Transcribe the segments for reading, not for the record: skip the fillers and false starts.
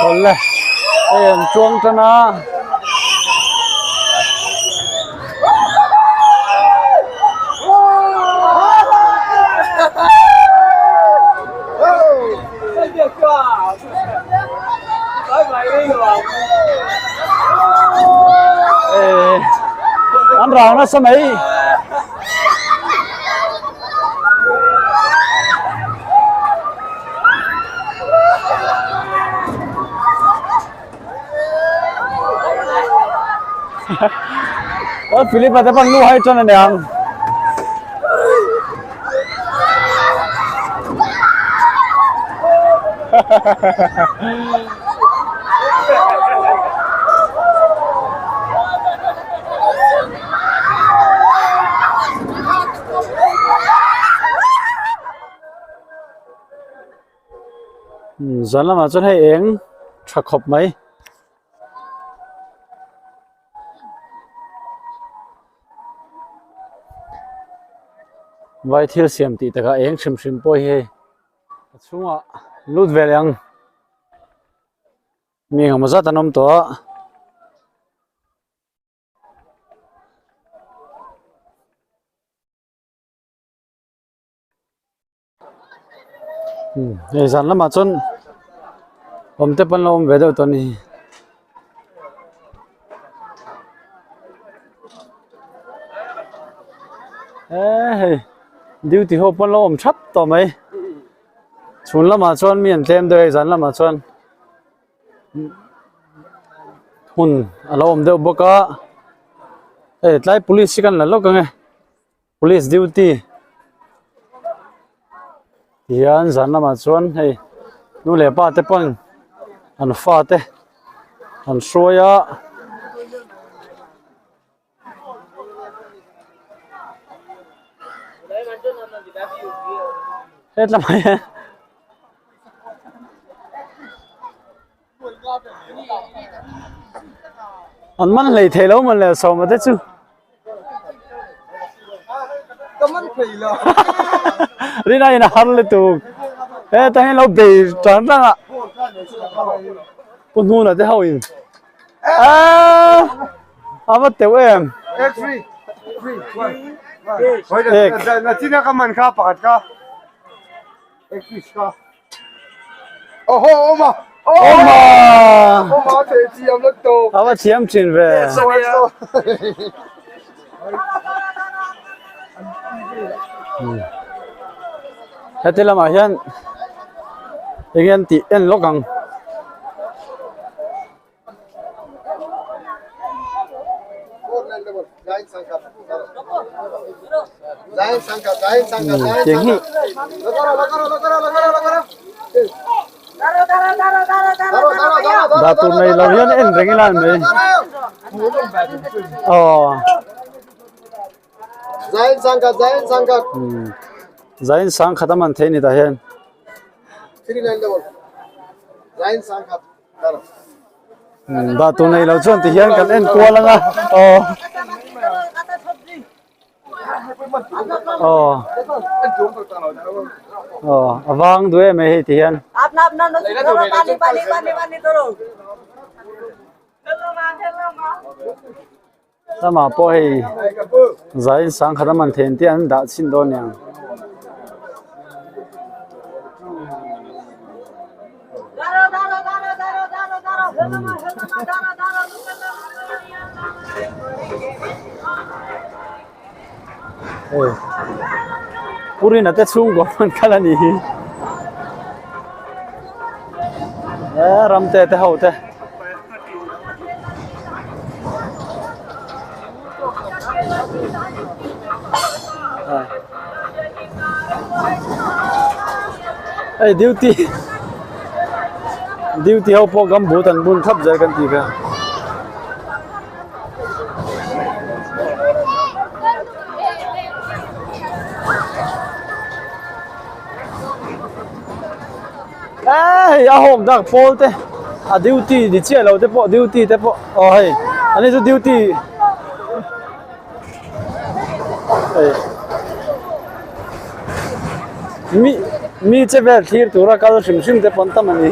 Awle hei an chuang tan a. An rang nasa mai. Philip a te pawn lu hai tan aniang. Zan lamah chuan hei eng tha khawp mai. Vai thil siam tih takah eng hrim hrim pawh hi hei a chhungah lut ve leh ang mi engemaw zat an awm tawh a. Hei zan lamah chuan awm te pawn an lo awm ve deuh tawh a ni. Eee hei duty ho pawn an lo awm thap tawh mai chhun lamah chuan mi an tlem deuh a hei zan lamah chuan hun a lo awm deuh bawk a hei tlai police hi kan la lawk ang e. Police duty hian zan lamah chuan hei nu leh pa te pawn an fa te an hruai a. Hetlai hian An man hlei thei lo man le sawma te chu. Ka man thei lo. Rina in a har le tuk. He ta hian lo bei tang tang a. Pu hnuna te ho in. Ah! Ava teuh em. Ek free. Free. One. Ek. Na china ka man kha pakhat ka. A va thiam thin ve. Heti lamah hian eng an tih en lawk ang. Tiang hi dah tur nei lo hian en reng ila an mai aw zain sangkhat a man thei ni tah hian. Dah tur nei lo chuan ti hian kan en kual ang a aw aw aw a vang duh em mai hei ti hian. Lamah pawh hei zain sangkhat a man theih ang tih an dah chhin dawn aniang. Purina te chhungkaw hman kal a nih hi e ramte te ho te. Hei duty duty ho pawh gumboot an bun thlap zel kan tih kha. Hei a hawk dak pawl te a duty ni chiah lo te pawh duty te pawh aw hei ani chu duty hei mi mi che vel thlir tura kal hrim hrim te pawn tam ani.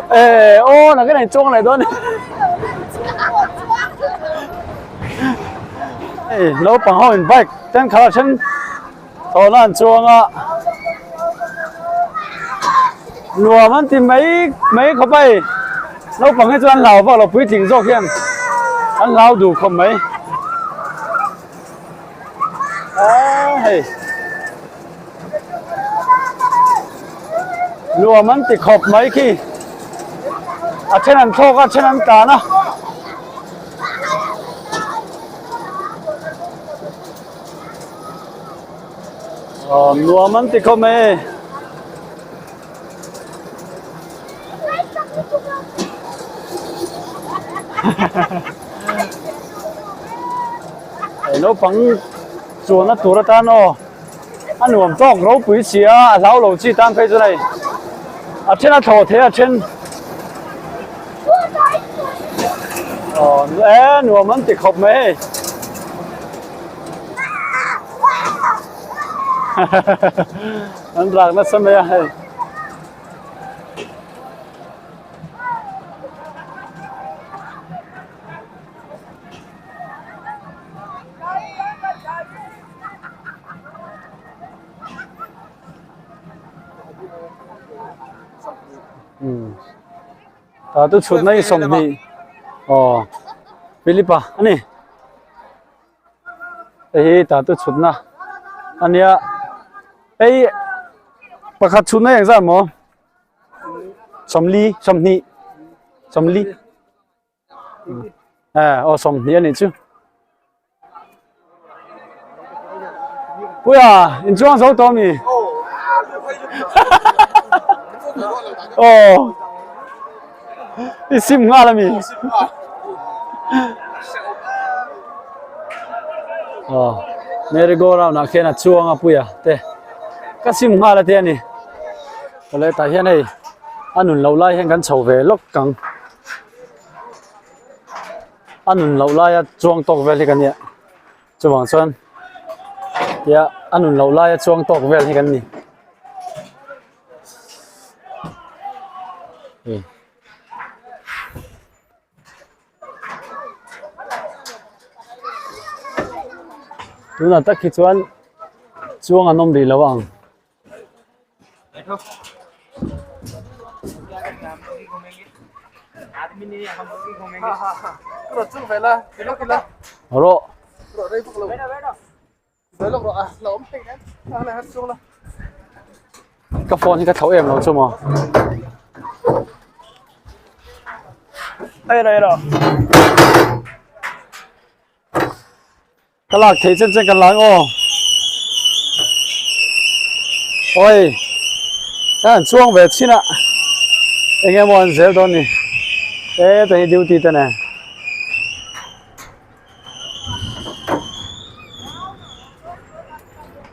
Ê ô là cái này chuông này đó Ê naupang ho in bike ten khat a then tawhna an chuang a nuam an ti mai mai khawp a hei naupang hi chuan an hlau vak lo puitling zawk hian an hlau duh khawp mai a hei nuam an ti khawp mai khi a then an thlawk a a then an tlan a. Aw nuam an ti khawp mai e. Hei naupang chuanna tur atan aw a nuam tawk ropui si a a hlau lo chi tan phei chuan hei a then a thlawh thei a then aw e nuam an ti khawp mai hei. An rak nasa mai a hei. Ta tu chhutna hi 20 aw Philipa ani. Hei hi tah chu chhutna a nia hei pakhat chhutna eng zat maw 40 20 40 aw 20 a nih chu Puia inchuang zo tawh ami aw I sim nghal ami? Aw merry go round ah khian a chuang a puia te ka sim nghal a te a ni awle tah hian hei a nun loh lai hian kan chho ve lawk ang a nun loh laia chuang tawk vel hi ka nia chuvang chuan tia a nun loh laia chuang tawk vel hi kan ni. Tunah tak hi chuan chuang an awm rih lo ang. Rawh. Ka phone hi ka thlauh em lo chu maw. Ka lak thei chen chen ka lang aw. Oi. Ka han chuang ve chin a. Enge maw an zel dawn ni. E ta hi duty te nen.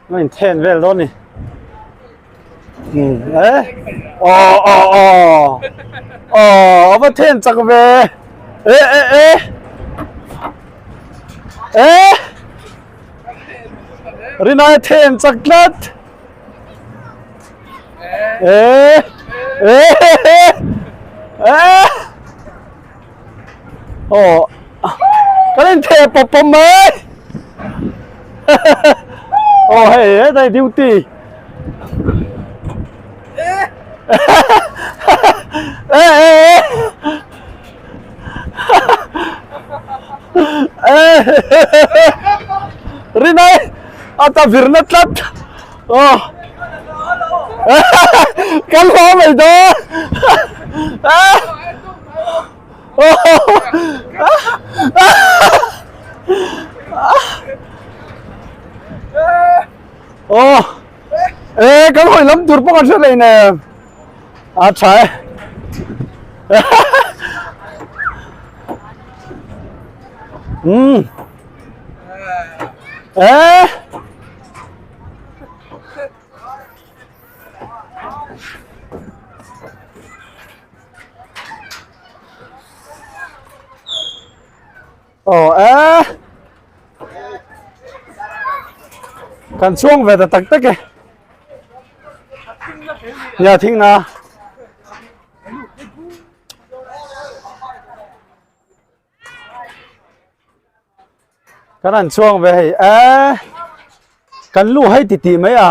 Nó in then vel dawn ni. Ừ, ê. Ồ ồ ồ. Ồ, va then chak ve. Ê ê ê. Ê. Rinai then chak tlat. Ê. Ê. Ê. Aw kan in theh pawp pawp mai aw hei hetlai duty e e e e rinai a ta virna tlat aw kan hlawm mai dawn Aw e kan hawi lam tur pawh kan hre lei nen a tha e um e Aw e kan chuang ve ta tak tak e nia thing na. Kan han chuang ve hei e kan lu hei ti ti mai a.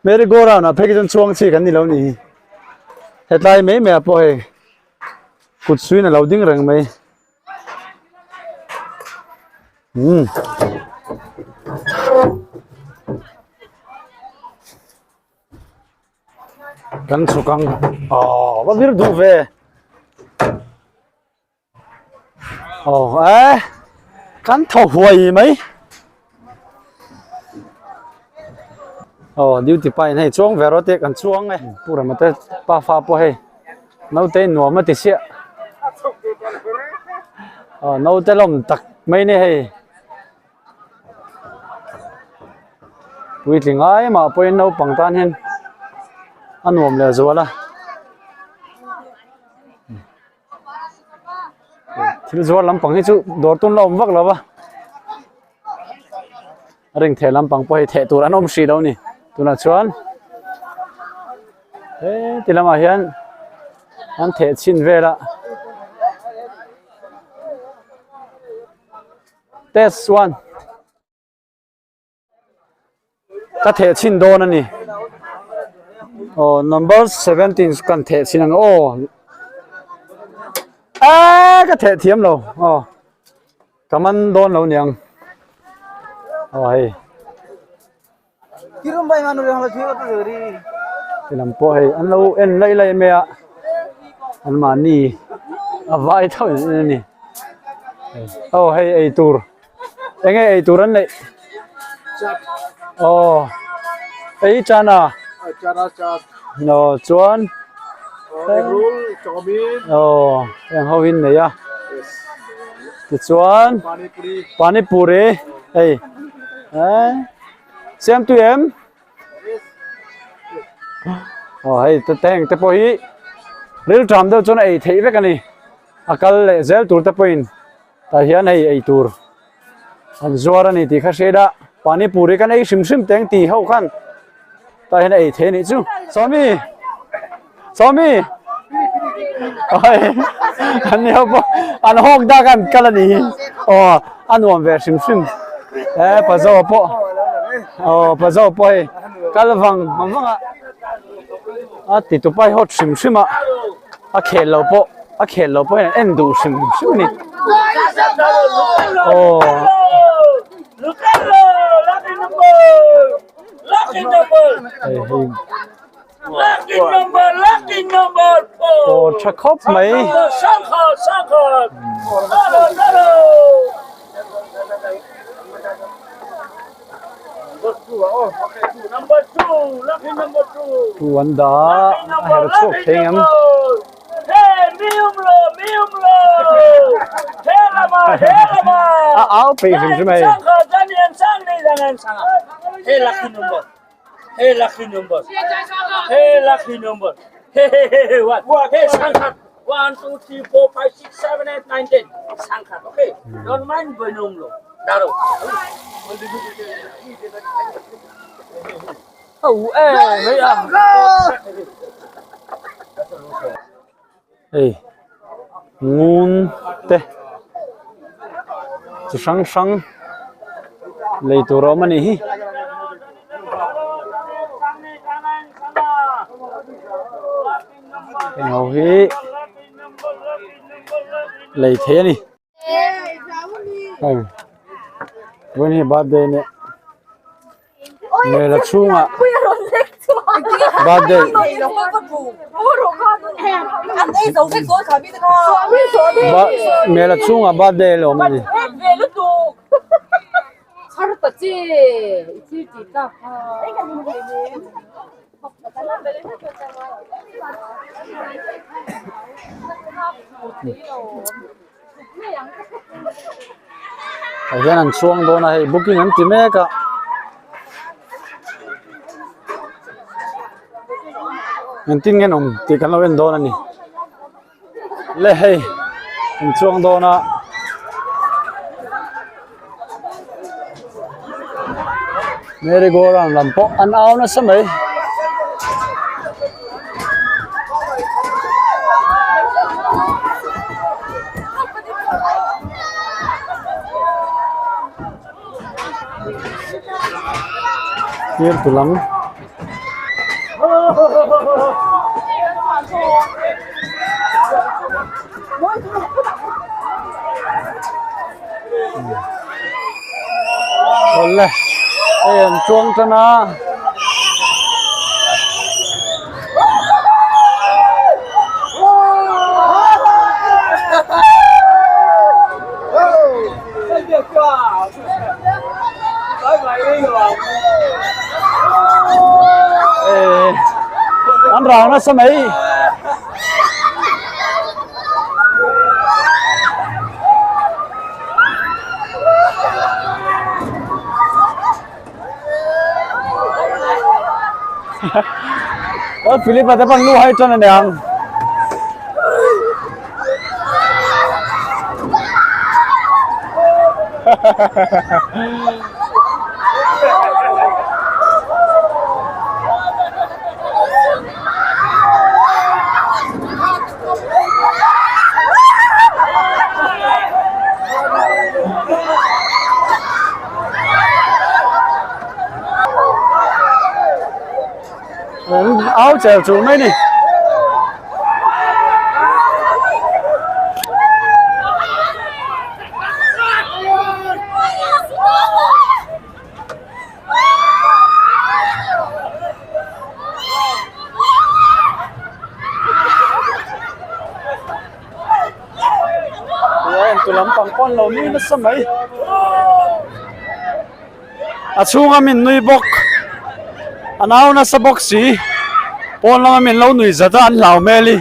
Merry go round ah phei khi chuan chuang chi kan ni lo ni hetlai mai mai ah pawh hei kut suiin a lo ding reng mai umm. Kan chhuk ang aww va vir duh ve. Aw e kan thaw huai mai aw duty pa in hei chuang ve rawh te kan chuang e pu rama te pa fa pawh hei naute in nuam a ti siah aw naute lawm tak mai ni hei puitling ai mah pawhin naupang tan hian a nuam leh zual a. Thil zuar lampang hi chu dawr tun la awm vak lo va a ring theh lampang pawh hi theh tur an awm hrih lo a ni tunah chuan heti lamah hian an theh chhin vel a test one. Ka theh chhin dawn a ni aw number 17 chu kan theh chhin ang aw aaa ka theh thiam lo aw ka man dawn lo niang aw hei ti lam pawh hei an lo en laih laih mai a an mahni a vai thauh in an en a ni aw hei eitur. Enge ei tur an neih? Aw ei chana. Chana chat. No chuan. Egg roll, chowmein. Aw eng ho in nei a. Yes. Tichuan Pani puri. Pani puri hei. Eh siam tui em? Aw hei te heng te pawh hi rilṭam deuh chuan a ei theih vek a ni. A kal leh zel tur te pawhin. Tah hian hei ei tur an zuar a ni tih kha hriat a, pani puri kan ei hrim hrim teng tih ho khan tah hian a ei thei a nih chu. Sawmi! Sawmi! Oi! An ni ho pawh an hawk dak a an kal a nih hi. Aw a nuam ve hrim hrim. E Pazo pawh aw Pazo pawh hei kal vang vang a a ti tupa hi hawt hrim hrim a. A khel lo pawh a khel lo pawh hian an en duh hrim hrim a ni. Aw. Hei hei. Aw tha khawp mai. Thu an dah a a her chhuak thei ang em? A au peih hrim hrim hei. Hei ngun te chi hrang hrang lei tur a awm a nih hi. Heng ho hi lei thei a ni. Hei vawiin hi birthday nia mela chhungah birthday mela chhungah birthday a lo awm a ni. Tah hian an chuang dawn a hei booking an ti mek a. Engtin nge an awm tih kan lo en dawn a ni. Le hei an chuang dawn a. Merry go round lam pawh an au nasa mai. Tir tu lam. Awle hei an chuang tan a. An rau nasa mai. Philip a te pawh nu hai tan a niang. Áo chèo chuồng mấy nè. Tu lampang pawn lo nui nasa mai a chhunga min nui bawk a nau nasa bawk si pawn lama min lo nui zat a an hlau hmel hi.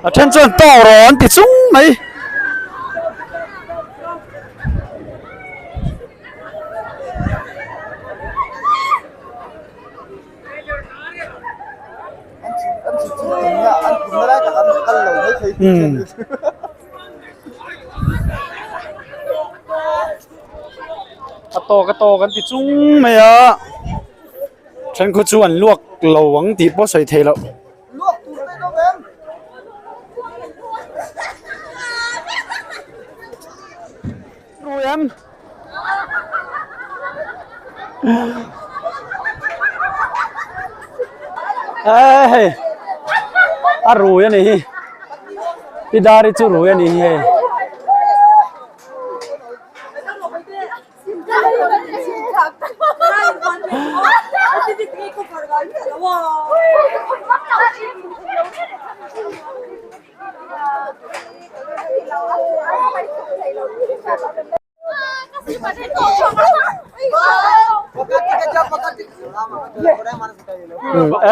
A then chuan tawk rawh an ti chung mai. A tawk a tawk an ti chung mai a thenkhat chu an luak lo ang tih pawh sawi theih loh. Hei a rui a ni hi pi dar hi chu rui a ni hi hei.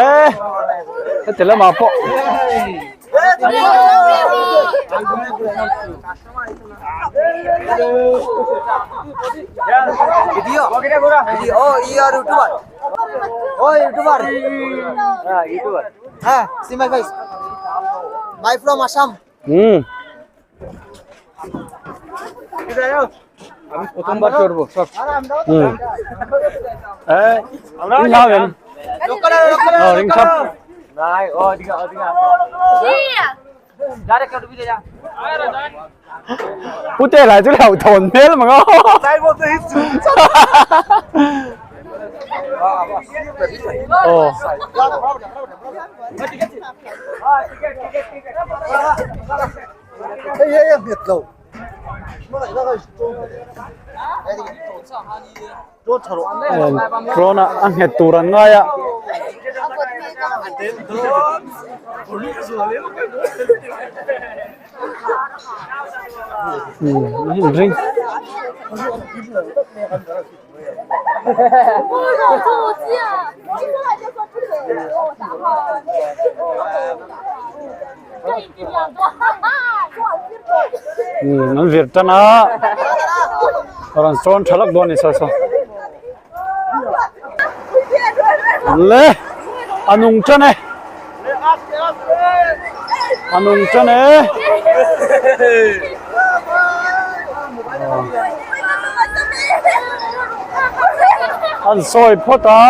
Eh heti lamah pawh Pute lai chu hlauh thawn hmel mang a. Aw. Drone a a nghet tur an ngai a. Ring. Umm an vir tan a rawn sawn tha lak dawn a ni saw saw le a nung tan e a nung tan e. An sawi phawt a.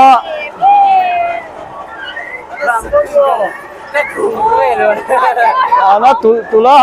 Ana tulh tulh a.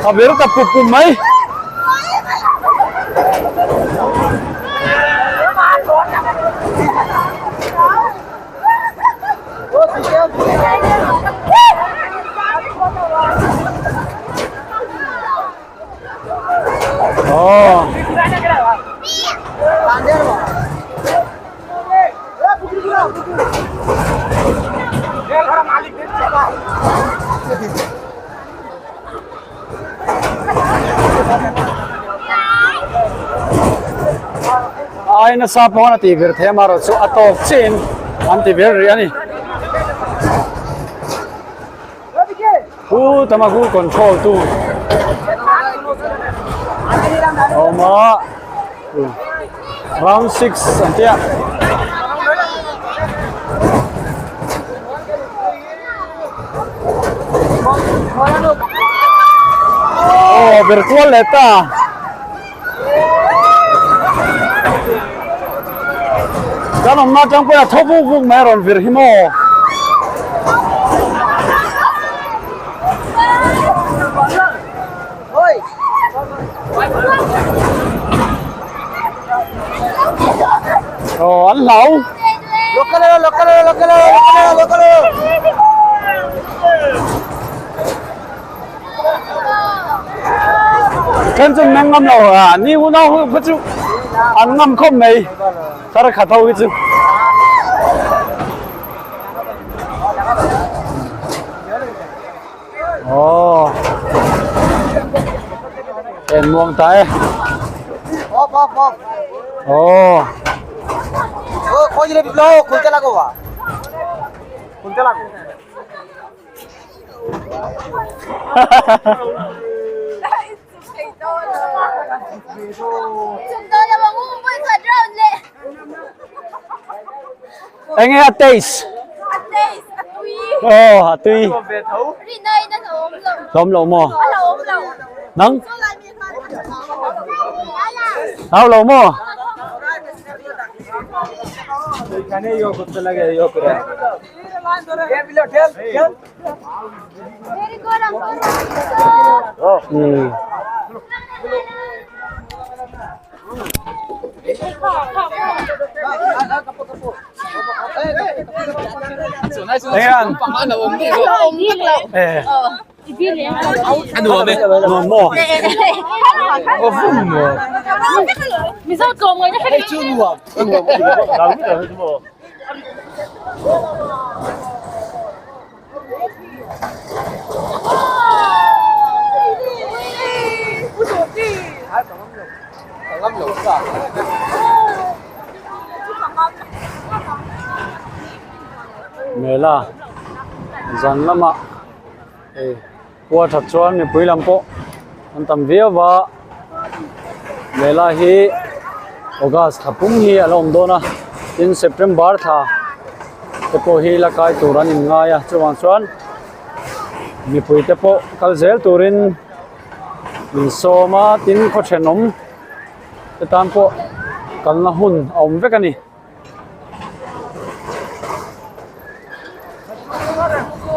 A vir ta pup pup mai. Ai nasa pawn a tih vir thei amaherawh chu a tawp chiahin an ti vir rih a ni. Pu tamaku control tu a awm a round 6 an tia. Aw ber kual leh ta. Kan awmna atang pawhin a tho vuk vuk mai a rawn vir hi maw. Aw an hlau. Then chu meng ngam lo a ni u nau ho kha chu an ngam khawp mai thar khat ho hi chu. Aw en muang ta e. Aw. Enge a taste? A taste, a tui. Oh, a tui. Hlawm lo maw? Nang? Hau lo maw? Mela zan lamah hei khua that chuan mipui lam pawh an tam viau va mela hi august thla pum hi a la awm dawn a tin september thla te pawh hi la kai tur an inngai a chuvang chuan mipui te pawh kal zel turin min sawm a tin khaw thenawm te tan pawh kalna hun a awm vek a ni.